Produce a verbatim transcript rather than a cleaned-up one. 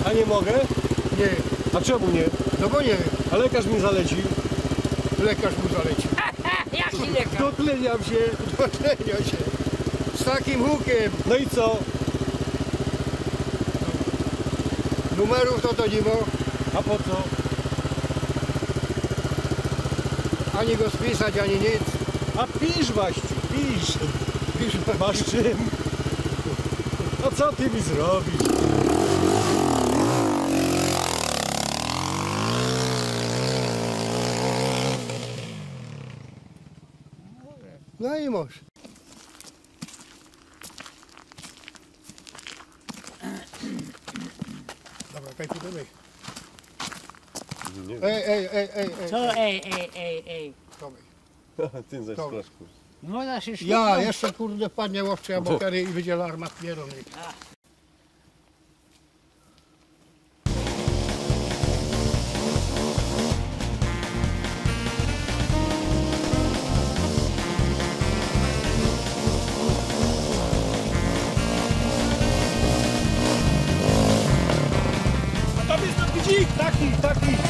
A niy moga? Niy. A czymu niy? No bo niy wiym. A lekarz mi zalecił. Lekarz mu zalecił. Jaki lekarz? Dotleniam sie. Dotleniam sie. Z takim hukiym. No i co? Numerōw to, to niy mo. A po co? Ani go spisać, ani nic. A pisz, Waściu, pisz. Pisz, Waściu. Masz czym? A co ty mi zrobisz? No i mosz. Dobra, daj tu do mych. Niy. Ej, ej, ej, ej, ej. Co? Ej, ej, ej, ej. Do mych. Ty zaś Dobra. Flaszku. No, nasze Ja, sztuczne jeszcze kurde wpadnie łowczy, a Bo- bokery i wydzie larmat pierony. A tam jest ten gdzik, taki, taki.